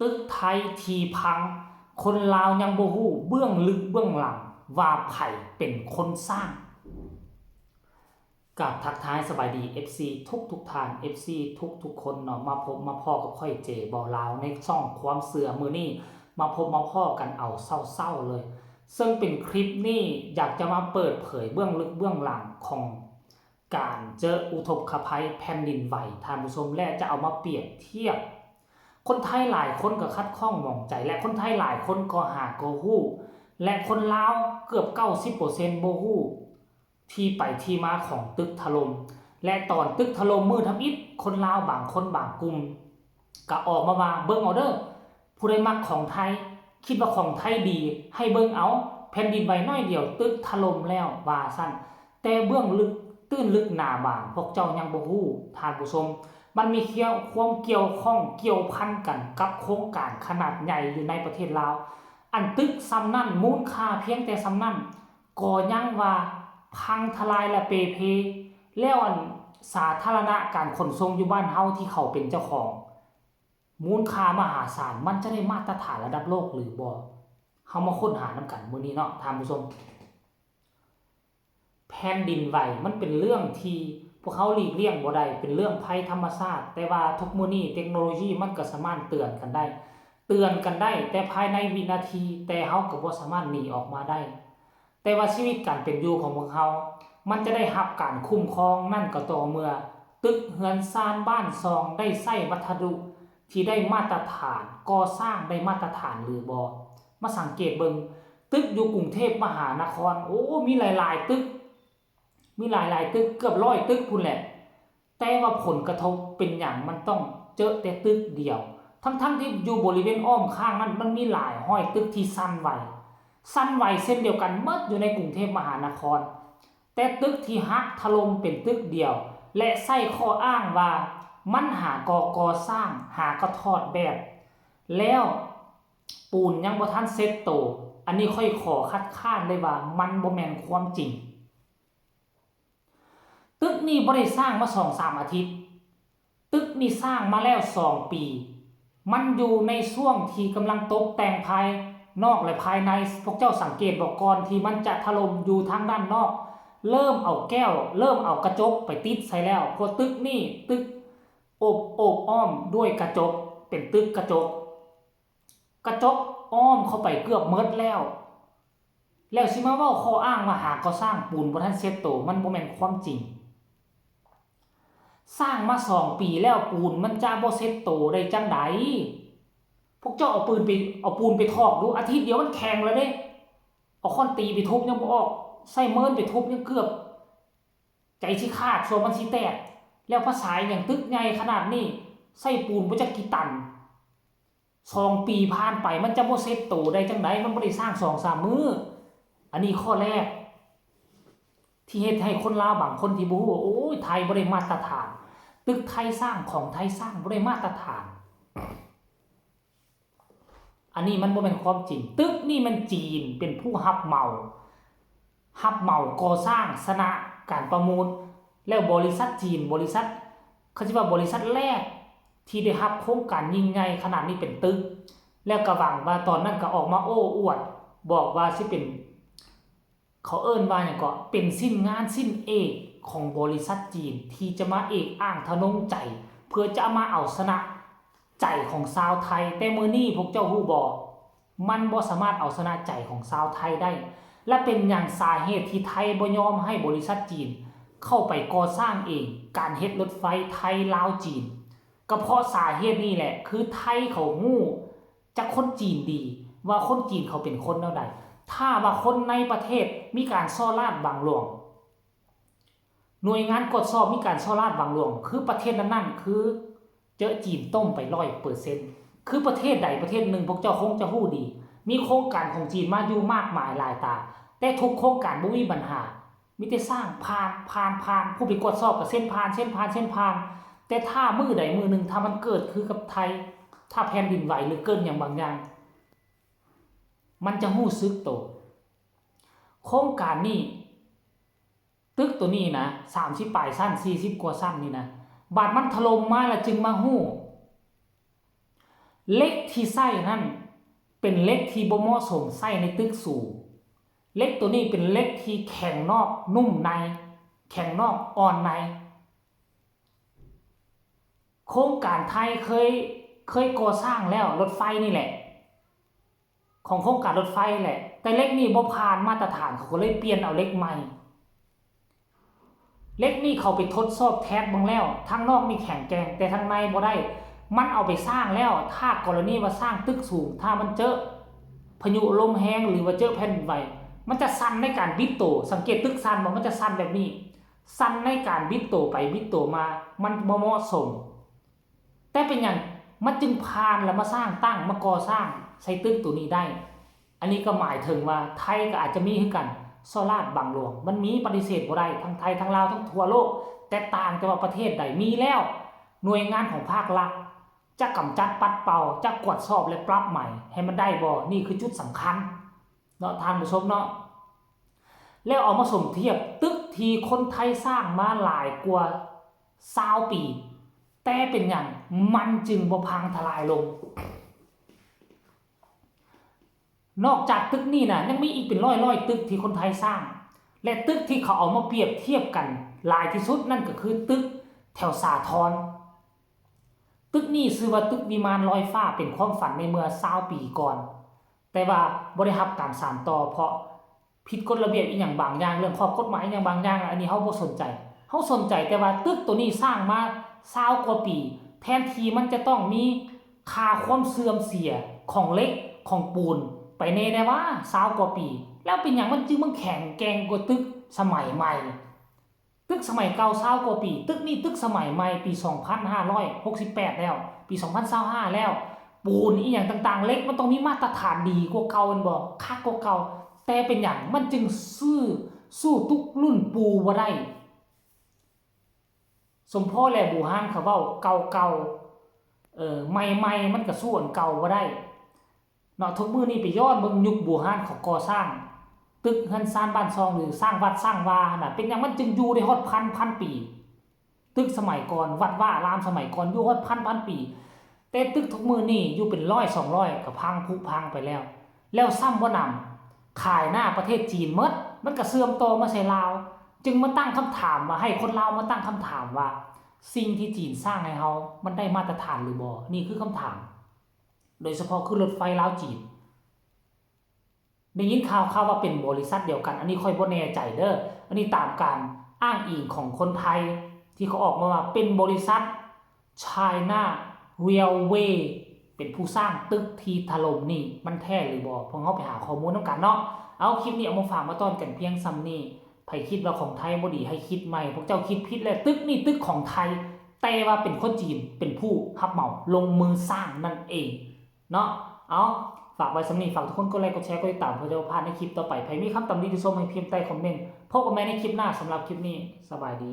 ຕຶກໄທທີ່ພັງ, ຄົນລາວຍັງບໍ່ຮູ້ເບື້ອງເລິກເບື້ອງຫຼັງວ່າໃຜເປັນຄົນສ້າງ. ກາບທັກທາຍສະບາຍດີ ເອັຟຊີ ທຸກໆທ່ານ, ເອັຟຊີ ທຸກໆຄົນເນາະ, ມາພົບມາພໍ້ກັບຂ້ອຍ ເຈ ເວົ້າລາວ ໃນຊ່ອງຄວາມເຊື່ອ. ມື້ນີ້ມາພົບມາພໍ້ກັນເອົາເຊົ້າໆເລີຍ, ເຊິ່ງເປັນຄລິບນີ້ຢາກຈະມາເປີດເຜີຍເບື້ອງເລິກເບື້ອງຫຼັງຂອງ ການເຈີອຸທົກຄະໄພແຜ່ນດິນໄຫວ ທ່ານຜູ້ຊົມ, ແລະ ຈະເອົາມາປຽບທຽບ. ຄົນໄທຫຼາຍຄົນກໍຂັດຂ້ອງໝອງໃຈ ແລະ ຄົນໄທຫຼາຍຄົນກໍຫາກໍຮູ້ ແລະ ຄົນລາວເກືອບເກົ້າສິບເປີເຊັນບໍ່ຮູ້ທີ່ໄປທີ່ມາຂອງຕຶກຖະຫຼົ່ມ ແລະ ຕອນຕຶກຖະຫຼົ່ມມື້ທຳອິດ, ຄົນລາວບາງຄົນບາງກຸ່ມ ກະອອກມາວ່າ ເບິ່ງເອົາເດີ, ຜູ້ໃດມັກຂອງໄທ, ຄິດວ່າຂອງໄທດີ, ໃຫ້ເບິ່ງເອົາ, ແຜ່ນດິນໄຫວໜ້ອຍດຽວ, ຕຶກຖະຫຼົ່ມແລ້ວ, ວ່າຊັ້ນ. ແຕ່ເບື້ອງເລິກ, ຕື້ນເລິກໜາບາງ, ພວກເຈົ້າຍັງບໍ່ຮູ້, ທ່ານຜູ້ຊົມ. ມັນມີຄຽວ, ຄວາມກ່ຽວຂ້ອງ, ກ່ຽວພັນກັນກັບໂຄງການຂະໜາດໃຫຍ່ຢູ່ໃນປະເທດລາວ. ອັນຕຶກສ່ຳນັ້ນ, ມູນຄ່າພຽງແຕ່ສ່ຳນັ້ນ, ກໍຍັງວ່າພັງທະລາຍ ແລະ ເປ່ເພ. ແລ້ວອັນສາທາລະນະການຂົນສົ່ງຢູ່ບ້ານເຮົາທີ່ເຂົາເປັນເຈົ້າຂອງ, ມູນຄ່າມະຫາສານ, ມັນຈະໄດ້ມາດຕະຖານລະດັບໂລກຫຼືບໍ່? ເຮົາມາຄົ້ນຫານຳກັນມື້ນີ້ເນາະ ທ່ານຜູ້ຊົມ. ແຜ່ນດິນໄຫວມັນເປັນເລື່ອງທີ່ພວກເຮົາຫຼີກລ່ຽງບໍ່ໄດ້, ເປັນເລື່ອງໄພທຳມະຊາດ, ແຕ່ວ່າທຸກມື້ນີ້ເຕັກໂນໂລຢີມັນກໍສາມາດເຕືອນກັນໄດ້, ເຕືອນກັນໄດ້ແຕ່ພາຍໃນວິນາທີ, ແຕ່ເຮົາກໍບໍ່ສາມາດໜີອອກມາໄດ້. ແຕ່ວ່າຊີວິດການເປັນຢູ່ຂອງພວກເຮົາ ມັນຈະໄດ້ຮັບການຄຸ້ມຄອງນັ້ນກໍຕໍ່ເມື່ອຕຶກເຮືອນຊານບ້ານຊ່ອງໄດ້ໃຊ້ວັດທະດຸທີ່ໄດ້ມາດຕະຖານ, ກໍ່ສ້າງໄດ້ມາດຕະຖານຫຼືບໍ່? ມາສັງເກດເບິ່ງ, ຕຶກຢູ່ກຸງເທບມະຫານະຄອນ, ໂອ້, ມີຫຼາຍໆຕຶກ, ມີຫຼາຍໆຕຶກ, ເກືອບຮ້ອຍຕຶກພຸ້ນແຫຼະ. ແຕ່ວ່າຜົນກະທົບເປັນຫຍັງມັນຕ້ອງເຈີແຕ່ຕຶກດຽວ, ທັງໆທີ່ຢູ່ບໍລິເວນອ້ອມຂ້າງນັ້ນ ມັນມີຫຼາຍຮ້ອຍຕຶກທີ່ສັ່ນໄຫວ, ສັ່ນໄຫວເຊັ່ນດຽວກັນໝົດຢູ່ໃນກຸງເທບມະຫານະຄອນ. ແຕ່ຕຶກທີ່ຫັກຖະຫຼົ່ມເປັນຕຶກດຽວ ແລະ ໃຊ້ຂໍ້ອ້າງວ່າມັນຫາກໍກໍ່ສ້າງ, ຫາກໍຖອດແບບແລ້ວ, ປູນຍັງບໍ່ທັນເສັດໂຕ, ອັນນີ້ຂ້ອຍຂໍຄັດຄ້ານເລີຍວ່າມັນບໍ່ແມ່ນຄວາມຈິງ. ຕຶກນີ້ບໍ່ໄດ້ສ້າງມາສອງສາມອາທິດ, ຕຶກນີ້ສ້າງມາແລ້ວສອງປີ. ມັນຢູ່ໃນຊ່ວງທີ່ກຳລັງຕົກແຕ່ງພາຍນອກ ແລະ ພາຍໃນ. ພວກເຈົ້າສັງເກດບໍ່? ກ່ອນທີ່ມັນຈະຖະຫຼົ່ມ, ຢູ່ທາງດ້ານນອກເລີ່ມເອົາແກ້ວ, ເລີ່ມເອົາກະຈົກໄປຕິດໃສ່ແລ້ວ, ເພາະຕຶກນີ້, ຕຶກໂອບ, ໂອບອ້ອມດ້ວຍກະຈົກ, ເປັນຕຶກກະຈົກ. ກະຈົກອ້ອມເຂົ້າໄປເກືອບໝົດແລ້ວ, ແລ້ວຊິມາເວົ້າຂໍ້ອ້າງວ່າຫາກໍສ້າງ, ປູນບໍ່ທັນເສັດໂຕ, ມັນບໍ່ແມ່ນຄວາມຈິງ. ສ້າງມາສອງປີແລ້ວ, ປູນມັນຈະບໍ່ເສັດໂຕໄດ້ຈັ່ງໃດ? ພວກເຈົ້າເອົາປືນໄປ, ເອົາປູນໄປຖອກດູ, ອາທິດດຽວມັນແຂງແລ້ວເດ້. ເອົາຄ້ອນຕີໄປທຸບຍັງບໍ່ອອກ, ໃຊ້ເມີນໄປທຸບຍັງເກືອບ ໃຈຊິຂາດ ສ່ວນມັນຊິແຕກ. ແລ້ວພາສາອີ່ຫຍັງ ຕຶກໃຫຍ່ຂະໜາດນີ້ ໃສ່ປູນບໍ່ຈັກກີ່ຕັນ. ສອງປີຜ່ານໄປ ມັນຈະບໍ່ເສັດໂຕໄດ້ຈັ່ງໃດ? ມັນບໍ່ໄດ້ສ້າງສອງສາມມື້. ອັນນີ້ຂໍ້ແລກ ທີ່ເຮັດໃຫ້ຄົນລາວບາງຄົນທີ່ບໍ່ຮູ້ວ່າ ໂອ້ຍ ໄທບໍ່ໄດ້ມາດຕະຖານ, ຕຶກໄທສ້າງ, ຂອງໄທສ້າງ ບໍ່ໄດ້ມາດຕະຖານ. ອັນນີ້ມັນບໍ່ແມ່ນຄວາມຈິງ. ຕຶກນີ້ແມ່ນຈີນເປັນຜູ້ຮັບເໝົາ, ຮັບເໝົາກໍ່ສ້າງ, ຊະນະການປະມູນ, ແລ້ວບໍລິສັດຈີນ, ບໍລິສັດ, ເຂົາຊິວ່າບໍລິສັດແລກທີ່ໄດ້ຮັບໂຄງການຍິ່ງໃຫຍ່ຂະໜາດນີ້ເປັນຕຶກ, ແລ້ວກໍຫວັງວ່າຕອນນັ້ນກໍອອກມາໂອ້ອວດ, ບອກວ່າຊິເປັນ ເຂົາເອີ້ນວ່າຫຍັງເກາະ ເປັນຊິ້ນງານຊິ້ນເອກຂອງບໍລິສັດຈີນ ທີ່ຈະມາເອກອ້າງທະນົງໃຈ ເພື່ອຈະມາເອົາຊະນະໃຈຂອງຊາວໄທ. ແຕ່ມື້ນີ້ພວກເຈົ້າຮູ້ບໍ່? ມັນບໍ່ສາມາດເອົາຊະນະໃຈຂອງຊາວໄທໄດ້. ແລະ ເປັນຫຍັງສາເຫດທີ່ໄທບໍ່ຍອມໃຫ້ບໍລິສັດຈີນເຂົ້າໄປກໍ່ສ້າງເອງ, ການເຮັດລົດໄຟໄທລາວຈີນ? ກໍເພາະສາເຫດນີ້ແຫຼະ, ຄືໄທເຂົາຮູ້ ຈັກຄົນຈີນດີວ່າຄົນຈີນເຂົາເປັນຄົນແນວໃດ. ຖ້າວ່າຄົນໃນປະເທດມີການສໍ້ລາດບັງຫຼວງ, ໜ່ວຍງານກວດສອບມີການສໍ້ລາດບັງຫຼວງ, ຄືປະເທດນັ້ນໆ ຄືເຈີຈີນຕົ້ມໄປຮ້ອຍເປີເຊັນ. ຄືປະເທດໃດປະເທດໜຶ່ງ ພວກເຈົ້າຄົງຈະຮູ້ດີ, ມີໂຄງການຂອງຈີນມາຢູ່ມາກມາຍຫຼາຍຕາ, ແຕ່ທຸກໂຄງການບໍ່ມີບັນຫາ. ມີແຕ່ສ້າງຜ່ານ, ຜ່ານ, ຜ່ານ, ຜູ້ໄປກວດສອບກໍເຊັນຜ່ານ, ເຊັນຜ່ານ, ເຊັນຜ່ານ. ແຕ່ຖ້າມື້ໃດມື້ໜຶ່ງ ຖ້າມັນເກີດຄືກັບໄທ, ຖ້າແຜ່ນດິນໄຫວ ຫຼື ເກີດຫຍັງບາງຢ່າງ, ມັນຈະຮູ້ສຶກໂຕ. ໂຄງການນີ້, ຕຶກໂຕນີ້ນະ, ສາມສິບປາຍຊັ້ນ, ສີ່ສິບກວ່າຊັ້ນນີ້ນະ, ບາດມັນຖະຫຼົ່ມມາແລ້ວຈຶ່ງມາຮູ້. ເຫຼັກທີ່ໃຊ້ນັ້ນເປັນເຫຼັກທີ່ບໍ່ເໝາະສົມໃຊ້ໃນຕຶກສູງ. ເຫຼັກໂຕນີ້ເປັນເຫຼັກທີ່ແຂງນອກນຸ້ມໃນ, ແຂງນອກອ່ອນໃນ. ໂຄງການໄທເຄີຍ, ເຄີຍກໍ່ສ້າງແລ້ວ, ລົດໄຟນີ້ແຫຼະ, ຂອງໂຄງການລົດໄຟແຫຼະ, ແຕ່ເຫຼັກນີ້ບໍ່ຜ່ານມາດຕະຖານ, ເຂົາກໍເລີຍປ່ຽນເອົາເຫຼັກໃໝ່. ເຫຼັກນີ້ເຂົາໄປທົດສອບແທສເບິ່ງແລ້ວ, ທາງນອກນີ້ແຂງແກ່ງ, ແຕ່ທາງໃນບໍ່ໄດ້. ມັນເອົາໄປສ້າງແລ້ວ, ຖ້າກໍລະນີວ່າສ້າງຕຶກສູງ, ຖ້າມັນເຈີພາຍຸລົມແຮງ ຫຼືວ່າເຈີແຜ່ນດິນໄຫວ, ມັນຈະສັ່ນໃນການບິດໂຕ. ສັງເກດຕຶກສັ່ນບໍ່? ມັນຈະສັ່ນແບບນີ້, ສັ່ນໃນການບິດໂຕໄປບິດໂຕມາ, ມັນບໍ່ເໝາະສົມ. ແຕ່ເປັນຫຍັງມັນຈຶ່ງຜ່ານ ແລ້ວມາສ້າງຕັ້ງ ມາກໍ່ສ້າງໃສ່ຕຶກໂຕນີ້ໄດ້? ອັນນີ້ກໍໝາຍເຖິງວ່າໄທກໍອາດຈະມີຄືກັນ, ສໍ້ລາດບັງຫຼວງ ມັນມີ, ປະຕິເສດບໍ່ໄດ້, ທັງໄທ ທັງລາວ ທັງທົ່ວໂລກ, ແຕ່ຕ່າງແຕ່ວ່າປະເທດໃດມີແລ້ວ, ໜ່ວຍງານຂອງພາກລັດຈະກຳຈັດປັດເປົ່າ, ຈະກວດສອບ ແລະ ປັບໃໝໃຫ້ມັນໄດ້ບໍ່? ນີ້ຄືຈຸດສຳຄັນເນາະ ທ່ານຜູ້ຊົມເນາະ. ແລ້ວເອົາມາສົມທຽບຕຶກທີ່ຄົນໄທສ້າງມາຫຼາຍກວ່າຊາວປີ, ແຕ່ເປັນຫຍັງມັນຈຶ່ງບໍ່ພັງທະລາຍລົງ? ນອກຈາກຕຶກນີ້ນະ, ຍັງມີອີກເປັນຮ້ອຍໆຕຶກທີ່ຄົນໄທສ້າງ, ແລະ ຕຶກທີ່ເຂົາເອົາມາປຽບທຽບກັນຫຼາຍທີ່ສຸດນັ້ນກໍຄືຕຶກແຖວສາທອນ. ຕຶກນີ້ຊື່ວ່າຕຶກວິມານລອຍຟ້າ, ເປັນຄວາມຝັນໃນເມື່ອຊາວປີກ່ອນ, ແຕ່ວ່າບໍ່ໄດ້ຮັບການສານຕໍ່ ເພາະ ຜິດກົດລະບຽບອີ່ຫຍັງບາງຢ່າງ, ເລື່ອງຂອບກົດໝາຍອີ່ຫຍັງບາງຢ່າງ, ອັນນີ້ເຮົາບໍ່ສົນໃຈ. ເຮົາສົນໃຈແຕ່ວ່າຕຶກໂຕນີ້ສ້າງມາຊາວກວ່າປີ, ແທນທີ່ມັນຈະຕ້ອງມີຄ່າຄວາມເສື່ອມເສຍຂອງເຫຼັກ, ຂອງປູນໄປແດ່ແດ່ວ່າ ຊາວກວ່າປີ, ແລ້ວເປັນຫຍັງມັນຈຶ່ງມາແຂງແກ່ງກວ່າຕຶກສະໄໝໃໝ່? ຕຶກສະໄໝເກົ່າຊາວກວ່າປີ, ຕຶກນີ້ຕຶກສະໄໝໃໝ່ ປີສອງພັນຫ້າຮ້ອຍຫົກສິບແປດແລ້ວ, ປີສອງພັນຊາວຫ້າແລ້ວ, ປູນອີ່ຫຍັງຕ່າງໆ ເຫຼັກມັນຕ້ອງມີມາດຕະຖານດີກວ່າເກົ່າແມ່ນບໍ່? ຄັກກວ່າເກົ່າ, ແຕ່ເປັນຫຍັງມັນຈຶ່ງສູ້, ສູ້ຕຸກລຸ້ນປູ່ບໍ່ໄດ້? ສົມພໍແຫຼະ ບູຮານເຂົາເວົ້າ ເກົ່າໆ ເອີ ໃໝ່ໆ ມັນກໍສູ້ອັນເກົ່າບໍ່ໄດ້. ເນາະ, ທຸກມື້ນີ້ໄປຍ້ອນເບິ່ງຍຸກບູຮານເຂົາກໍ່ສ້າງຕຶກເຮືອນຊານບ້ານຊ່ອງ ຫຼື ສ້າງວັດສ້າງວາຫັ້ນນະ, ເປັນຫຍັງມັນຈຶ່ງຢູ່ໄດ້ຮອດພັນ ພັນປີ? ຕຶກສະໄໝກ່ອນ, ວັດວາອາລາມສະໄໝກ່ອນ ຢູ່ຮອດພັນ ພັນປີ, ແຕ່ຕຶກທຸກມື້ນີ້ຢູ່ເປັນຮ້ອຍສອງຮ້ອຍກໍພັງຜຸພັງໄປແລ້ວ. ແລ້ວຊ້ຳບໍ່ໜຳ ຂາຍໜ້າປະເທດຈີນໝົດ, ມັນກໍເຊື່ອມຕໍ່ມາໃສ່ລາວ, ຈຶ່ງມາຕັ້ງຄຳຖາມວ່າ, ໃຫ້ຄົນລາວມາຕັ້ງຄຳຖາມວ່າ ສິ່ງທີ່ຈີນສ້າງໃຫ້ເຮົາ ມັນໄດ້ມາດຕະຖານຫຼືບໍ່? ນີ້ຄືຄຳຖາມ. ໂດຍສະເພາະຄືລົດໄຟລາວຈີນ ໄດ້ຍິນຂ່າວໆ ວ່າເປັນບໍລິສັດດຽວກັນ, ອັນນີ້ຂ້ອຍບໍ່ແນ່ໃຈເດີ້, ອັນນີ້ຕາມການອ້າງອີງຂອງຄົນໄທທີ່ເຂົາອອກມາວ່າເປັນບໍລິສັດ China Railway ເປັນຜູ້ສ້າງຕຶກທີ່ຖະຫຼົ່ມນີ້, ມັນແທ້ຫຼືບໍ່? ພວກເຮົາໄປຫາຂໍ້ມູນນຳກັນເນາະ. ເອົາ ຄລິບນີ້ເອົາມາຝາກມາຕ້ອນກັນພຽງສ່ຳນີ້. ໃຜຄິດວ່າຂອງໄທບໍ່ດີໃຫ້ຄິດໃໝ່, ພວກເຈົ້າຄິດຜິດແລ້ວ, ຕຶກນີ້ຕຶກຂອງໄທ, ແຕ່ວ່າເປັນຄົນຈີນເປັນຜູ້ຮັບເໝົາລົງມືສ້າງນັ້ນເອງເນາະ. ເອົາ ຝາກໄວ້ສ່ຳນີ້, ຝາກທຸກຄົນກົດໄລ ກົດແຊ ກົດຕິດຕາມ ເພື່ອຈະບໍ່ພາດໃນຄລິບຕໍ່ໄປ. ໃຜມີຄຳຕຳໜິຕິຊົມໃຫ້ພິມໃຕ້ຄອມເມັນ. ພົບກັນໃໝ່ໃນຄລິບໜ້າ, ສຳລັບຄລິບນີ້ ສະບາຍດີ.